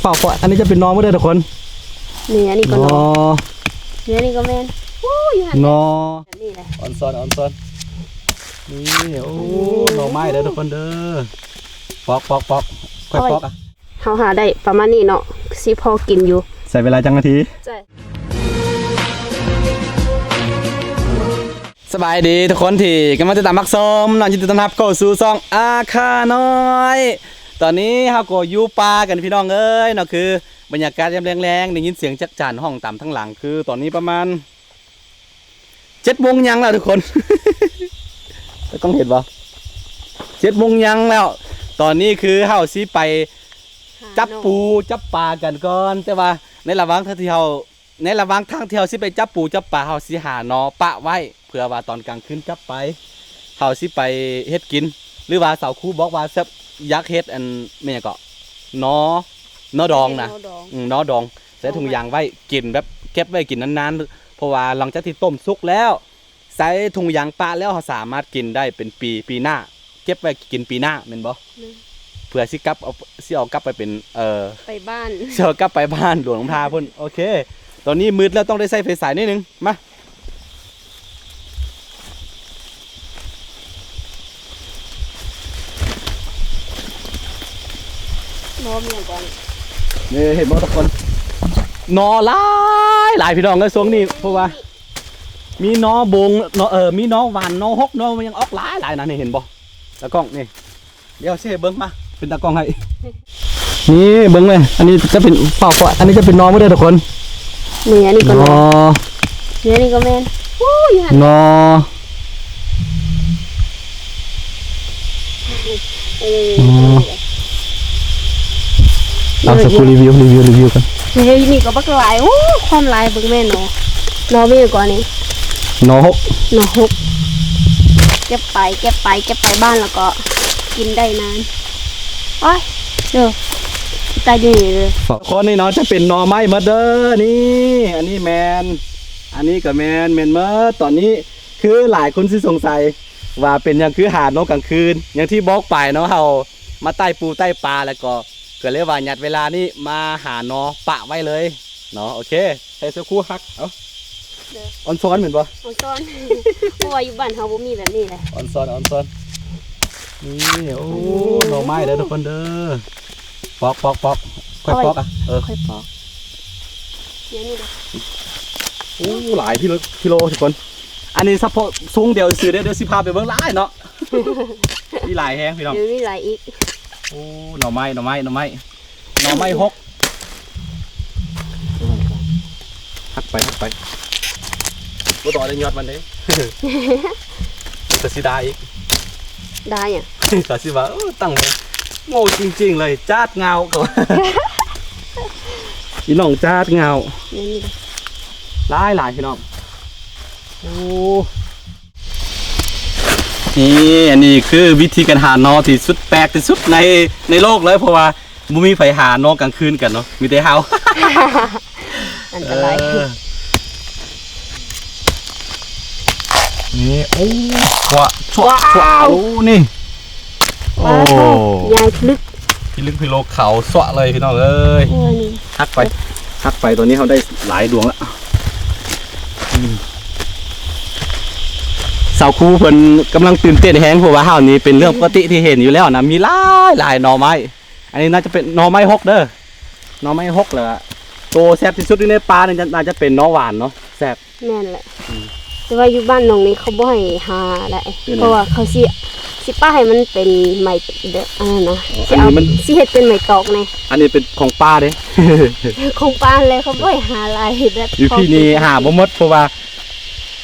ປອກໆ ອັນນີ້ຈະເປັນໜໍ່ໝົດເດີທຸກຄົນ. ນີ້ ອັນນີ້ກໍໜໍ່ ນີ້ ອັນນີ້ກໍແມ່ນ. ໂອ້ຍ ຢູ່ຫັ້ນ ໜໍ່ ແບບນີ້ແຫຼະ. ອອນຊອນ ອອນຊອນ. ນີ້ ໂອ້ ໜໍ່ໄມ້ເດີທຸກຄົນເດີ. ປອກໆໆ ຄ່ອຍປອກອະ. ເຮົາຫາໄດ້ປະມານນີ້ເນາະ ຊິພໍກິນຢູ່. ໃຊ້ເວລາຈັກນາທີ? ໃຊ້ ສະບາຍດີທຸກຄົນທີ່ກຳລັງຕິດຕາມຮັບຊົມເນາະ, ຍິນດີຕ້ອນຮັບເຂົ້າສູ່ຊ່ອງອາຄານ້ອຍ. ຕອນນີ້ເຮົາກໍຢູ່ປ່າກັນພີ່ນ້ອງເອີຍເນາະ, ຄືບັນຍາກາດຍາມແລງໆ ໄດ້ຍິນສຽງຈັກຈານຮ້ອງຕາມທາງຫຼັງ. ຄືຕອນນີ້ປະມານເຈັດໂມງຍັງແລ້ວທຸກຄົນ. ຕາກ້ອງເຫັນບໍ່? ເຈັດໂມງຍັງແລ້ວ. ຕອນນີ້ຄືເຮົາຊິໄປ ຫາ ຈັບ ໜໍ່ ປູຈັບປາກັນກ່ອນ, ແຕ່ວ່າໃນລະຫວ່າງທາງທີ່ເຮົາ ໃນລະຫວ່າງທາງທີ່ເຮົາຊິໄປຈັບປູຈັບປາ ເຮົາຊິຫາໜໍ່ປະໄວ້ ເພື່ອວ່າຕອນກາງຄືນຈັບໄປ ເຮົາຊິໄປເຮັດກິນ. ຫຼືວ່າສາວຄູບອກວ່າແຊບ ຢາກເຮັດອັນ ແມ່ນຫຍັງເກາະ ໜໍ່ ໜໍ່ດອງນະ. ໜໍ່ດອງ ອືມ ໜໍ່ດອງ ໃສ່ຖົງຢາງໄວ້ກິນ ແບບເກັບໄວ້ກິນນານໆ ເພາະວ່າຫຼັງຈາກທີ່ຕົ້ມສຸກແລ້ວ ໃສ່ຖົງຢາງປະແລ້ວ ເຮົາສາມາດກິນໄດ້ເປັນປີ ປີໜ້າ ເກັບໄວ້ກິນປີໜ້າແມ່ນບໍ່? ແມ່ນ. ເພື່ອຊິກັບເອົາ ຊິເອົາກັບໄປເປັນ ເອີ ໄປບ້ານ ຊິເອົາກັບໄປບ້ານຫຼວງນ້ຳທາພຸ້ນ. ໂອເຄ ຕອນນີ້ມືດແລ້ວ ຕ້ອງໄດ້ໃຊ້ໄຟສາຍໜ້ອຍໜຶ່ງ. ມາ ບໍ່ມີຫຍັງກ່ອນ. ນີ້ເຫັນບໍ່ທຸກຄົນ? ໜໍ່ຫຼາຍໆ ພີ່ນ້ອງເອີຍ ຊ່ວງນີ້ ເພາະວ່າ ມີໜໍ່ບົງ ໜໍ່ ເອີ ມີໜໍ່ຫວານ ໜໍ່ຫົກ ໜໍ່ຫຍັງອອກຫຼາຍໆນະ. ນີ້ເຫັນບໍ່ຕາກ້ອງ? ນີ້ ດຽວຊິໃຫ້ເບິ່ງ ມາເປັນຕາກ້ອງໃຫ້. ນີ້ເບິ່ງເລີຍ ອັນນີ້ຈະເປັນ ປອກໆ ອັນນີ້ຈະເປັນໜໍ່ໝົດເດີທຸກຄົນ. ນີ້ ອັນນີ້ກໍໜໍ່ ນີ້ ອັນນີ້ກໍແມ່ນ. ໂອ້ຍ ຢູ່ຫັ້ນ ໜໍ່ ເອີ ເອົາ ສາວຄູຣີວິວ ຣີວິວ ຣີວິວກັນ. ນີ້ ນີ້ກໍບັກຫຼາຍ. ໂອ້ ຄວາມຫຼາຍ ເບິ່ງແມ່ນໜໍ່ ໜໍ່ມີຫຍັງກ່ອນນີ້? ໜໍ່ຫົກ ໜໍ່ຫົກ. ເກັບໄປ ເກັບໄປ ເກັບໄປບ້ານແລ້ວກໍກິນໄດ້ນານ. ໂອ້ຍ ເດີ ຕາຍດີເດີ. ຄົນນີ້ເນາະ ຈະເປັນໜໍ່ໄມ້ໝົດເດີ. ນີ້ ອັນນີ້ແມ່ນ ອັນນີ້ກໍແມ່ນ ແມ່ນໝົດ. ຕອນນີ້ ຄືຫຼາຍຄົນຊິສົງໄສວ່າເປັນຫຍັງຄືຫາໜໍ່ກາງຄືນ. ຢ່າງທີ່ບອກໄປເນາະ ເຮົາມາໄຕ່ປູໄຕ່ປາ ແລ້ວກໍ ກໍເລີຍວ່າຍັດເວລານີ້ມາຫາໜໍ່ປະໄວ້ເລີຍເນາະ. ໂອເຄ ໃຫ້ສາວຄູຮັກ ເອົາ ເດີ ອອນຊອນແມ່ນບໍ່? ອອນຊອນ ເພາະວ່າຢູ່ບ້ານເຮົາບໍ່ມີແບບນີ້ແຫຼະ. ອອນຊອນ ອອນຊອນ. ນີ້ ໂອ້ ໜໍ່ໄມ້ເດີທຸກຄົນເດີ. ປອກ ປອກ ປອກ ຄ່ອຍປອກອະ. ເອີ ຄ່ອຍປອກ. ໂອ້ ຫຼາຍກິໂລ ກິໂລທຸກຄົນ. ອັນນີ້ສະເພາະຊຸງດຽວຊື່ເດີ ດຽວຊິພາໄປເບິ່ງຫຼາຍເນາະ. ມີຫຼາຍແຮງພີ່ນ້ອງ ມີຫຼາຍອີກ. ໂອ້ ໜໍ່ໄມ້ ໜໍ່ໄມ້ ໜໍ່ໄມ້ ໜໍ່ໄມ້ຫົກ. ຫັກໄປ ຫັກໄປ ບໍ່ຕ້ອງໄດ້ຍອດມັນເດ້. ມັນກໍຊິດາອີກ. ດາຫຍັງ? ກໍຊິວ່າ ເອີ ຕັ້ງໂງ່ຈິງໆເລີຍ ຈາດງາວ. ພີ່ນ້ອງ ຈາດງາວ. ນີ້ ຫຼາຍໆ ພີ່ນ້ອງ. ໂອ້ ນີ້ ອັນນີ້ຄືວິທີການຫາໜໍ່ທີ່ສຸດແປກທີ່ສຸດໃນ ໃນໂລກເລີຍ ເພາະວ່າບໍ່ມີໃຜຫາໜໍ່ກາງຄືນກັນເນາະ ມີແຕ່ເຮົາ. ອັນຕະລາຍ. ເອີ ນີ້ ໂອ້ ຊວະ ຊວະ ຊວະ. ວ້າວ ໂອ້ ນີ້ ໂອ້ ໃຫຍ່ພິລຶກ ພິລຶກພິໂລ ຂາວຊວະເລີຍພີ່ນ້ອງເອີຍ. ໂອ້ ນີ້ ຫັກໄປ ຫັກໄປ. ຕອນນີ້ເຮົາໄດ້ຫຼາຍດວງລະ. ອືມ ສາວຄູເພິ່ນກຳລັງຕື່ນເຕັ້ນແຮງ ເພາະວ່າເຮົານີ້ເປັນເລື່ອງ ອືມ ປົກກະຕິທີ່ເຫັນຢູ່ແລ້ວນະ ມີຫຼາຍໆໜໍ່ໄມ້. ອັນນີ້ໜ້າຈະເປັນໜໍ່ໄມ້ຫົກເດີ ໜໍ່ໄມ້ຫົກ. ແລ້ວໂຕແຊບທີ່ສຸດຢູ່ໃນປ່ານີ້ ໜ້າຈະເປັນໜໍ່ຫວານເນາະ ແຊບ. ແມ່ນແຫຼະ. ອືມ ແຕ່ວ່າຢູ່ບ້ານນ້ອງນີ້ເຂົາບໍ່ໃຫ້ຫາໄດ໋ ເປັນຫຍັງ? ເພາະວ່າເຂົາຊິ ຊິປະໃຫ້ມັນເປັນໄມ້ ອັນນັ້ນນະ. ອໍ ຊິເອົາ ອັນນີ້ມັນ ຊິເຮັດເປັນໄມ້ຕອກແດ່. ອັນນີ້ເປັນຂອງປ່າເດ້ ຂອງປ່າແຫຼະ ເຂົາບໍ່ໃຫ້ຫາຫຼາຍແບບ ຢູ່ພີ້ນີ້ຫາບໍ່ໝົດ ເພາະວ່າ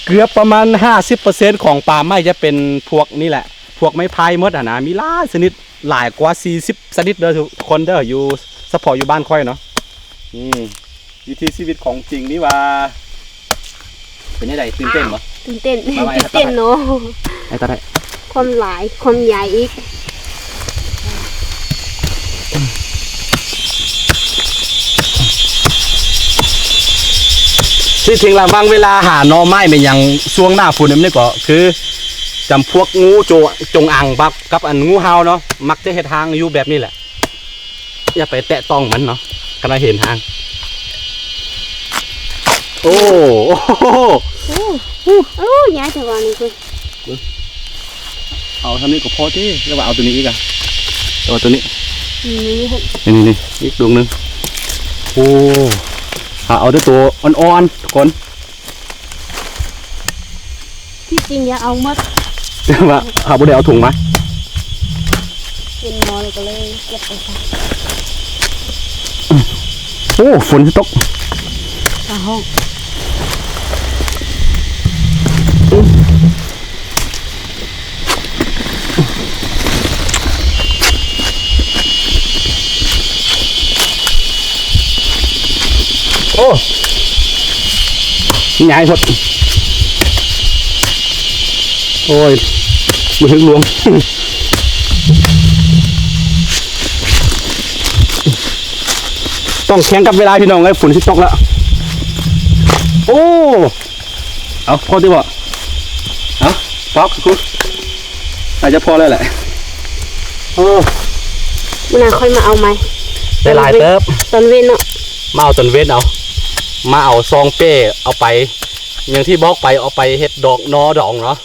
ເກືອບປະມານຫ້າສິບເປີເຊັນຂອງປ່າໄມ້ຈະເປັນພວກນີ້ແຫຼະ ພວກໄມ້ໄຜ່ໝົດຫັ້ນນະ ມີຫຼາຍຊະນິດ. ຫຼາຍກວ່າສີ່ສິບຊະນິດເດີທຸກຄົນເດີ ຢູ່ ສະເພາະຢູ່ບ້ານຂ້ອຍເນາະ. ນີ້ ວິຖີຊີວິດຂອງຈິງນີ້ວ່າ ເປັນຈັ່ງໃດ? ຕື່ນເຕັ້ນບໍ່? ຕື່ນເຕັ້ນ ຕື່ນເຕັ້ນເນາະ. ໄອ້ຕາໄດ້ ຄວາມຫຼາຍ ຄວາມໃຫຍ່ອີກ. ທີ່ຈິງລະຫວ່າງເວລາຫາໜໍ່ໄມ້ແມ່ນຫຍັງ ຊ່ວງໜ້າຝົນແບບນີ້ກໍຄື ຈຳພວກງູໂຈ ຈົງອາງ ກັບ ກັບອັນງູເຫົ່າເນາະ ມັກຈະເຮັດຮັງຢູ່ແບບນີ້ແຫຼະ. ຢ່າໄປແຕະຕ້ອງມັນເນາະ. ຄັນວ່າເຫັນຫາງ. ໂອ້ ໂອ້ ໂອ້ ໃຫຍ່ແທ້ວ່ານີ້ເພິ່ນ. ເອົາເທົ່ານີ້ກໍພໍຕິ ຫຼືວ່າເອົາໂຕນີ້ອີກອະ? ເອົາໂຕນີ້ ອືມ ນີ້ ນີ້ ນີ້ ອີກດວງໜຶ່ງ. ໂອ້ ຫາເອົາແຕ່ໂຕອ່ອນໆ ກ່ອນ. ທີ່ຈິງຢາກເອົາໝົດ ແຕ່ວ່າເຮົາບໍ່ໄດ້ເອົາຖົງມາ ເຫັນໝໍແລ້ວກໍເລີຍເກັບໄປຊະ. ໂອ້ ຝົນຊິຕົກ ຟ້າຮ້ອງ. ໂອ້ ໃຫຍ່ໂພດ. ໂອ້ຍ ບໍ່ເຖິງລວງ. ຕ້ອງແຂ່ງກັບເວລາ ພີ່ນ້ອງເອີຍ ຝົນຊິຕົກແລ້ວ. ໂອ້ ເອົາ ພໍຕິບໍ່? ເອົາ ປອກ ອາດຈະພໍແລ້ວແຫຼະ. ໂອ້ ມື້ໜ້າຄ່ອຍມາເອົາໃໝ່ ໄດ້ຫຼາຍເຕີບ ຕອນເວັນເນາະ ມາເອົາຕອນເວັນເອົາ ມາເອົາຊອງເປ້ເອົາໄປ ຢ່າງທີ່ບອກໄປ ເອົາໄປເຮັດດອກໜໍ່ດອງເນາະ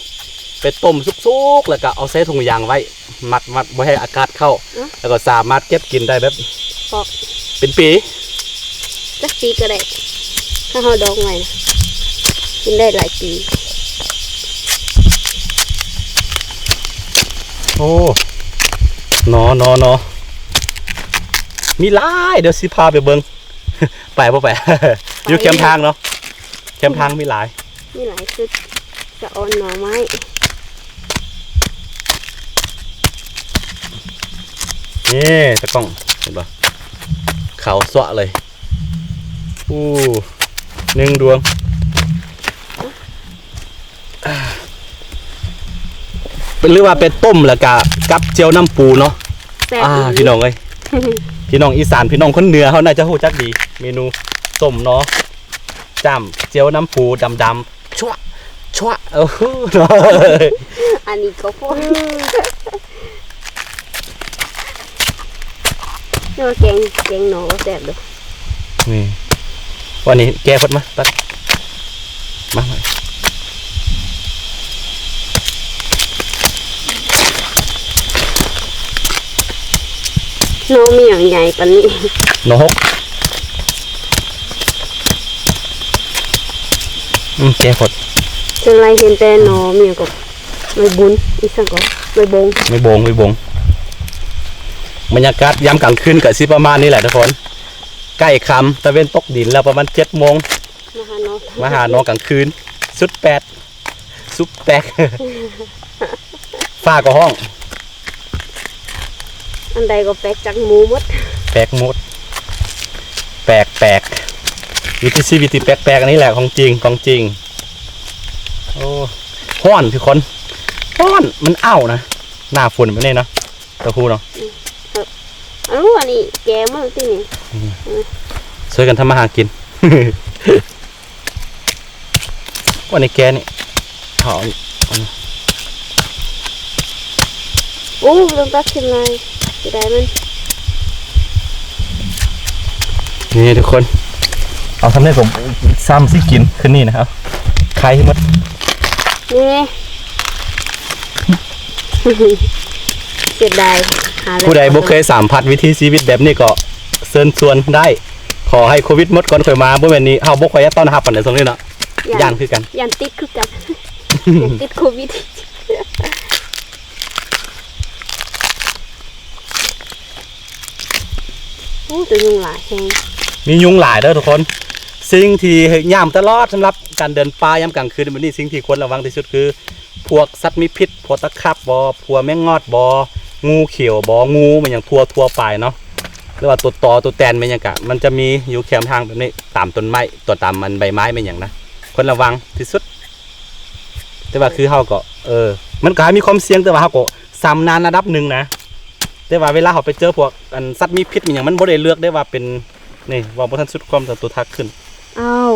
ໄປຕົ້ມສຸກໆ ແລ້ວກໍເອົາໃສ່ຖົງຢາງໄວ້ ມັດໆ ບໍ່ໃຫ້ອາກາດເຂົ້າ ອືມ ແລ້ວກໍສາມາດເກັບກິນໄດ້ແບບ ປອກ ເປັນປີ ຈັກປີກໍໄດ້ ຖ້າເຮົາດອງໄວ້ນະ ກິນໄດ້ຫຼາຍປີ. ໂອ້ ໜໍ່ ໜໍ່ ໜໍ່ ມີຫຼາຍ ດຽວຊິພາໄປເບິ່ງ. ໄປບໍ່ໄປ? ໄປ ຢູ່ແຄມທາງເນາະ ແຄມທາງມີຫຼາຍ ມີຫຼາຍຄືສະອອນໜໍ່ໄມ້. ນີ້ຕາກ້ອງ ເຫັນບໍ່? ຂາວຊວະເລີຍ. ໂອ້ ໜຶ່ງດວງ ເປັນ ຫຼືວ່າໄປຕົ້ມແລ້ວກະກັບຈ່ຽວນ້ຳປູເນາະ. ແຊບ ອ່າ ອີ່ຫຼີ ພີ່ນ້ອງເອີຍ ພີ່ນ້ອງອີສານ ພີ່ນ້ອງຄົນເໜືອເຮົາໜ້າຈະຮູ້ຈັກດີ ເມນູຕົ້ມໜໍ່ຈ້າມ ຈ່ຽວນ້ຳປູດຳໆ ຊວະ ຊວະ ໂອ້ໂຫ ເນາະ. ອັນນີ້ກໍພໍ ແຕ່ວ່າແກງ ແກງໜໍ່ກໍແຊບເດີ້. ນີ້ ວ່ານີ້ແກະເພິ່ນມາ ຕັດ ມາ ມາ ໜໍ່ມີຫຍັງໃຫຍ່ປານນີ້? ໜໍ່ຫົກ ອືມ ແກ່ໂພດ. ສ່ວນຫຼາຍເຫັນແຕ່ໜໍ່ມີຫຍັງກໍ ໃບບຸນ ອີກສັງກໍ ໃບບົງ ໃບບົງ ໃບບົງ. ບັນຍາກາດຍາມກາງຄືນກໍຊິປະມານນີ້ແຫຼະທຸກຄົນ ໃກ້ຄ່ຳ ຕາເວັນຕົກດິນແລ້ວ ປະມານເຈັດໂມງ ມາຫາໜໍ່ ມາຫາໜໍ່ກາງຄືນ ສຸດແປກ ສຸດແປກ ຟ້າກໍຮ້ອງ ອັນໃດກໍແປກຈັກໝູ່ໝົດ ແປກໝົດ ແປກໆ ວິຖີຊີວິດທີ່ແປກໆ ອັນນີ້ແຫຼະຂອງຈິງ ຂອງຈິງ. ໂອ້ ຮ້ອນທຸກຄົນ ຮ້ອນ ມັນອ້າວນະ ໜ້າຝົນແບບນີ້ເນາະ ເຕົ້າຫູ້ເນາະ. ອືມ ເອີ ອັນນີ້ແກະມື້ຕິນີ້ ອືມ ອືມ ຊ່ວຍກັນທຳມາຫາກິນ. ອັນນີ້ແກະນີ້ ເອົາ ໂອ້ ຕ້ອງຕັດຖິ້ມຫຼາຍ ເສຍດາຍມັນ. ນີ້ທຸກຄົນ ເອົາ ທຳນີ້ກໍຊ້ຳຊິກິນຄືນນີ້ນະ ເອົາ ຂາຍໃຫ້ໝົດ ນີ້ ເສຍດາຍ ຫາແລ້ວ ຜູ້ໃດບໍ່ເຄີຍສຳຜັດວິຖີຊີວິດແບບນີ້ກໍເຊີນຊວນໄດ້ ຂໍໃຫ້ໂຄວິດໝົດກ່ອນຄ່ອຍມາ ບໍ່ແມ່ນນີ້ເຮົາບໍ່ຄ່ອຍຕ້ອນຮັບປານໃດຊ່ວງນີ້ເນາະ ຢ້ານ ຢ້ານຄືກັນ ຢ້ານຕິດຄືກັນ ຢ້ານຕິດໂຄວິດ. ໂອ້ ແຕ່ຍຸງຫຼາຍແຮງ ມີຍຸງຫຼາຍເດີ້ທຸກຄົນ. ສິ່ງທີ່ຍາມຕະຫຼອດສຳລັບການເດີນປ່າຍາມກາງຄືນແບບນີ້ ສິ່ງທີ່ຄວນລະວັງທີ່ສຸດຄື ພວກສັດມີພິດ ພວກຕະຂາບບໍ ພວກແມງງອດບໍ ງູຂຽວບໍ ງູແມ່ນຫຍັງທົ່ວ ທົ່ວໄປເນາະ ຫຼືວ່າຕົວຕໍ ຕົວແຕນແມ່ນຫຍັງກະ ມັນຈະມີຢູ່ແຄມທາງແບບນີ້ ຕາມຕົ້ນໄມ້ ຕົວຕາມອັນໃບໄມ້ແມ່ນຫຍັງນະ ຄວນລະວັງທີ່ສຸດ. ແຕ່ວ່າຄືເຮົາກໍ ເອີ ມັນກໍໃຫ້ມີຄວາມສ່ຽງ ແຕ່ວ່າເຮົາກໍຊຳນານລະດັບໜຶ່ງນະ ແຕ່ວ່າເວລາເຮົາໄປເຈີພວກອັນສັດມີພິດມີຫຍັງ ມັນບໍ່ໄດ້ເລືອກໄດ້ວ່າເປັນ ນີ້ ເວົ້າບໍ່ທັນສຸດຄວາມ ຕົວທັກຂຶ້ນ ອ້າວ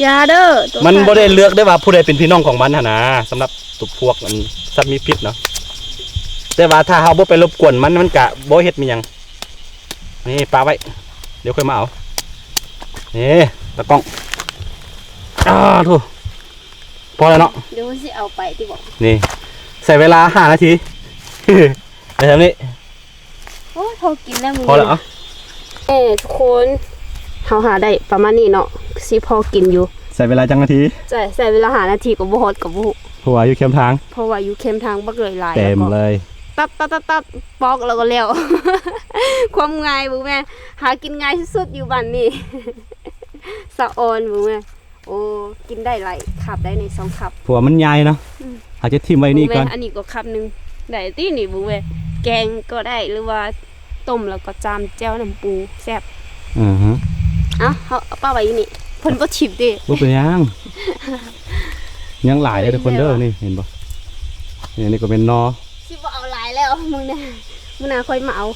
ຢ່າເດີ້ ມັນບໍ່ໄດ້ເລືອກໄດ້ວ່າຜູ້ໃດເປັນພີ່ນ້ອງຂອງມັນຫັ້ນນາ ສຳລັບຕົວພວກອັນສັດມີພິດເນາະ ແຕ່ວ່າຖ້າເຮົາບໍ່ໄປລົບກວນມັນ ມັນກະບໍ່ເຮັດມີຫຍັງ. ນີ້ປະໄວ້ ດຽວຄ່ອຍມາເອົາ. ນີ້ຕາກ້ອງ ອ້າໂທ້ ພໍແລ້ວເນາະ. ດຽວຊິເອົາໄປຕິບອກ. ນີ້ໃຊ້ເວລາຫ້ານາທີ ໄດ້ສ່ຳນີ້. ໂອ້ຍ ພໍກິນແລ້ວມື້ນີ້. ພໍແລ້ວ ເອົາ. ເອີ ທຸກຄົນ ເຮົາຫາໄດ້ປະມານນີ້ເນາະ ຊິພໍກິນຢູ່. ໃຊ້ເວລາຈັກນາທີ? ໃຊ້ ໃຊ້ເວລາຫ້ານາທີກໍບໍ່ຮອດກໍບໍ່ຮູ້ ເພາະວ່າຢູ່ແຄມທາງ ເພາະວ່າຢູ່ແຄມທາງບັກຫຼາຍໆ ເຕັມເລີຍ ຕັດໆໆໆ ປອກແລ້ວກໍແລ້ວ. ຄວາມງ່າຍເບິ່ງແມ່ ຫາກິນງ່າຍສຸດໆຢູ່ບ້ານນີ້ ສະອອນເບິ່ງແມ່. ໂອ້ ກິນໄດ້ຫຼາຍຄັບໄດ໋ນີ້ ສອງຄັບ ເພາະວ່າມັນໃຫຍ່ເນາະ. ອືມ ເຮົາຈະຖິ້ມໄວ້ນີ້ກ່ອນ. ເບິ່ງແມ່ ອັນນີ້ກໍຄັບໜຶ່ງ ໄດ້ຕິນີ້ ເບິ່ງແມ່. ແກງກໍໄດ້ ຫຼືວ່າຕົ້ມແລ້ວກໍຈ້ຳແຈ່ວນ້ຳປູ ແຊບ. ອືຮຶ ເອົາ ເຮົາເອົາປະໄວ້ຢູ່ນີ້ ເພິ່ນບໍ່ຖິ້ມເດ້. ບໍ່ເປັນຫຍັງ ຍັງຫຼາຍເດີທຸກຄົນເດີ. ນີ້ເຫັນບໍ່ ນີ້ ນີ້ກໍແມ່ນໜໍ່ ຊິບໍ່ເອົາຫຼາຍແລ້ວມື້ໜ້າ ມື້ໜ້າຄ່ອຍມາເອົາ.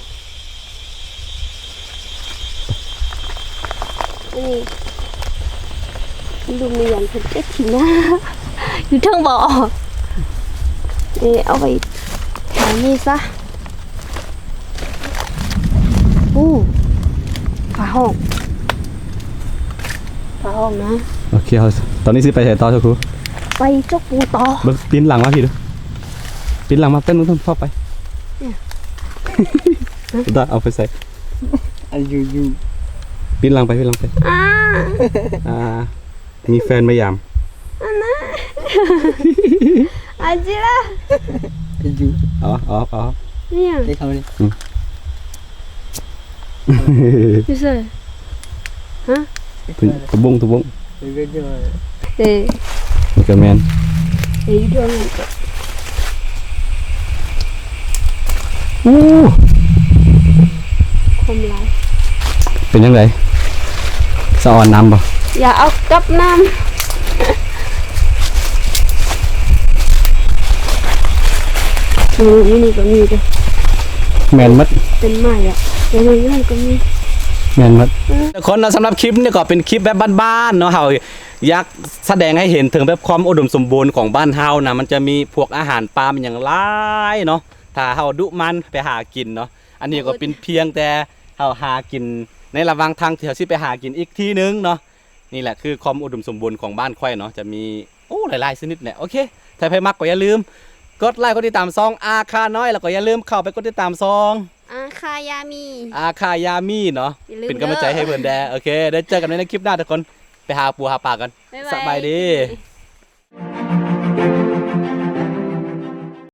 ອັນນີ້ລູກມະຍານເພິ່ນເກັບຖິ້ມນະ ຢູ່ເທິງບໍ່. ເອີ ເອົາໄວ້ທາງນີ້ຊະ. ໂອ້ ຝາຫ້ອງ ຝາຫ້ອງນະ. ໂອເຄ ເຮົາ ຕອນນີ້ຊິໄປໃສຕໍ່ ຊາຄູ? ໄປຈົກປູຕໍ່. ເບິ່ງ ປິ່ນຫຼັງມາພີ້ດູ ປິ່ນຫຼັງມາ ເຕັ້ນເບິ່ງ ເຂົ້າໄປ. ເອົາໄປໃສ່ ອາຍຸ ຍຸ ປິ່ນຫຼັງໄປ ປິ່ນຫຼັງໄປ. ອ່າ ອ່າ ມີແຟນມາຢາມ. ອັນນະ ອາຈິລະ ອາຍຸ ເອົາ ເອົາ ເອົາ ນີ້ຫຍັງ? ເຂົ້າມານີ້ ອືມ ຢູ່ໃສ? ຮະ? ຕົວບົງ ຕົວບົງ. ເອີ ນີ້ກໍແມ່ນ ເອີ ຢູ່ເທິງນັ້ນກໍ ໂອ້ ຄົມຫຼາຍ. ເປັນຈັ່ງໃດ? ສະອອນນ້ຳບໍ່? ຢ່າເອົາກັບນ້ຳ. ນີ້ ນີ້ກໍມີເດ້. ແມ່ນໝົດ ເປັນໄມ້ອະ. ເອີ ນີ້ກໍມີ ແມ່ນໝົດ. ເອີ ທຸກຄົນເນາະ ສຳລັບຄລິບນີ້ກໍເປັນຄລິບແບບບ້ານໆເນາະ ເຮົາຢາກສະແດງໃຫ້ເຫັນເຖິງແບບຄວາມອຸດົມສົມບູນຂອງບ້ານເຮົານະ ມັນຈະມີພວກອາຫານປ່າ ມີຫຍັງຫຼາຍເນາະ ຖ້າເຮົາດຸໝັ່ນໄປຫາກິນເນາະ. ອັນນີ້ກໍເປັນພຽງແຕ່ເຮົາຫາກິນໃນລະຫວ່າງທາງທີ່ເຮົາຊິໄປຫາກິນອີກທີ່ໜຶ່ງເນາະ. ນີ້ແຫຼະຄືຄວາມອຸດົມສົມບູນຂອງບ້ານຂ້ອຍເນາະ ຈະມີ ໂອ້ ຫຼາຍໆຊະນິດແຫຼະ. ໂອເຄ ຖ້າໃຜມັກກໍຢ່າລືມກົດໄລກົດຕິດຕາມຊ່ອງອາຄານ້ອຍ ແລ້ວກໍຢ່າລືມເຂົ້າໄປກົດຕິດຕາມຊ່ອງອາຄາຢາມີ ອາຄາຢາມີເນາະ ເປັນກຳລັງໃຈໃຫ້ເພິ່ນແດ່. ໂອເຄ ໄດ້ເຈີກັນໃນຄລິບໜ້າທຸກຄົນ ໄປຫາປູຫາປາກັນ. ສະບາຍດີ.